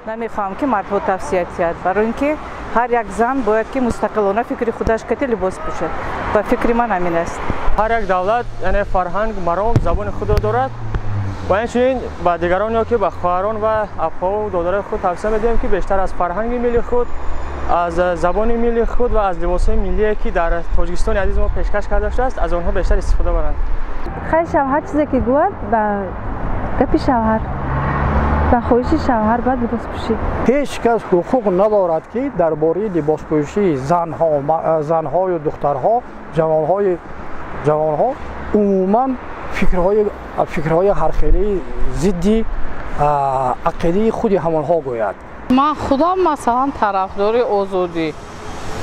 Намехоҳам, ки мардҳо тавсия диҳад, барои ин ки ҳар як зан бояд ки мустақилона фикри худаш кати либос пӯшад. Ба фикри ман, ҳамин аст. Ҳар як давлат, яъне фарҳанг, маром, забони худро дорад ва инчунин ба дигарон ё ки ба хоҳарон ва апҳову додарои худ тавсия медиҳем, ки бештар аз фарҳанги миллии худ, аз забони миллии худ ва аз либосҳои миллие, ки дар Тоҷикистони азизи мо пешкаш карда шудааст, аз онҳо бештар истифода баранд. Хай, шавҳар чизе ки гӯяд, ба гапи шавҳар, ба хоҳиши шавҳар бояд либос пӯшид. Ҳеҷ кас ҳуқуқ надорад, ки дар бораи либоспӯшии занҳо, занҳою духтарҳо, ҷавонҳо умуман фикрҳои ҳархелии зидди ақидаи худи ҳамонҳо гӯяд. Ман худам, масалан, тарафдори озодӣ,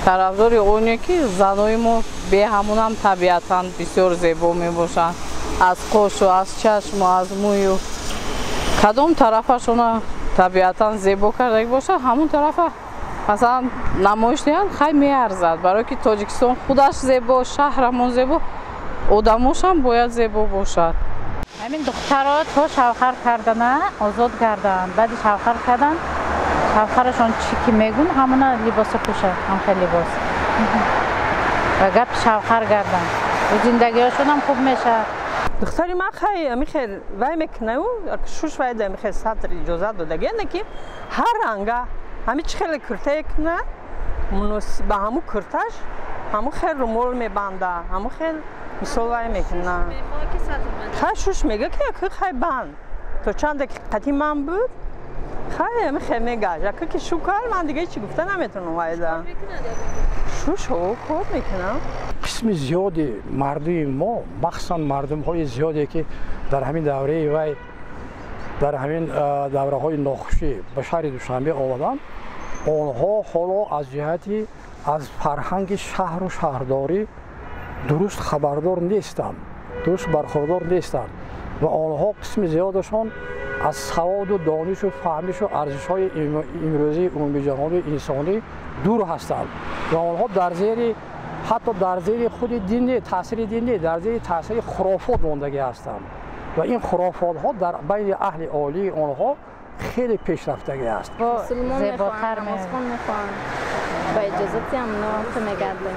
тарафдори оне ки занои мо беҳамунам табиатан бисёр зебо мебошанд, аз қошу, аз чашму, аз мӯю, кадом тарафашона табиатан зебо кардаги бошад, ҳамун тарафа, масалан, намоиш диҳанд, хай, меарзад, барое ки Тоҷикистон худаш зебо, шаҳрамон зебо, одамошам бояд зебо бошад. Ҳамин духтаро то шавҳар кардана озод карданд. Баъди шавҳар кардан, шавҳарашон чӣ ки мегӯн, ҳамона либоса пӯшад, ҳамхел либос ва гапи шавҳар гарданд, зиндагиҳошонам хуб мешавад. Духтари ман хай, амихел вай мекунаю, шуш вай амихел сатр иҷозат додаги, яъне ки ҳар ранга ҳами чӣ хеле куртае куна, ба ҳамун курташ ҳамун хел румол мебанда, ҳамун хел мисол вай мекуна. Хай, шуш мега, ки яку хай банд, то чанде ки қати ман буд, хай, амихел мегашт. Яку ки шу кард, ман дига ҳечи гуфта наметавонам. Вайда шуш кор мекунам. Қисми зиёди мардуми мо, махсусан мардумҳои зиёде, ки дар ҳамин давраи вай, дар ҳамин давраҳои нохушӣ ба шаҳри Душанбе омаданд, онҳо ҳоло аз ҷиҳати аз фарҳанги шаҳру шаҳрдорӣ дуруст хабардор нестанд, дуруст бархурдор нестанд ва онҳо қисми зиёдашон аз саводу донишу фаҳмишу арзишҳои имрӯзии умумиҷаҳонии инсонӣ дур ҳастанд ва онҳо дар зери, ҳатто дар зери худи дин не, таъсири дин не, дар зери таъсири хурофот мондагӣ ҳастанд ва ин хурофотҳо дар байни аҳли оилии онҳо хеле пешрафтагӣ аст. Зеботар. Ба иҷозати амно мегардем.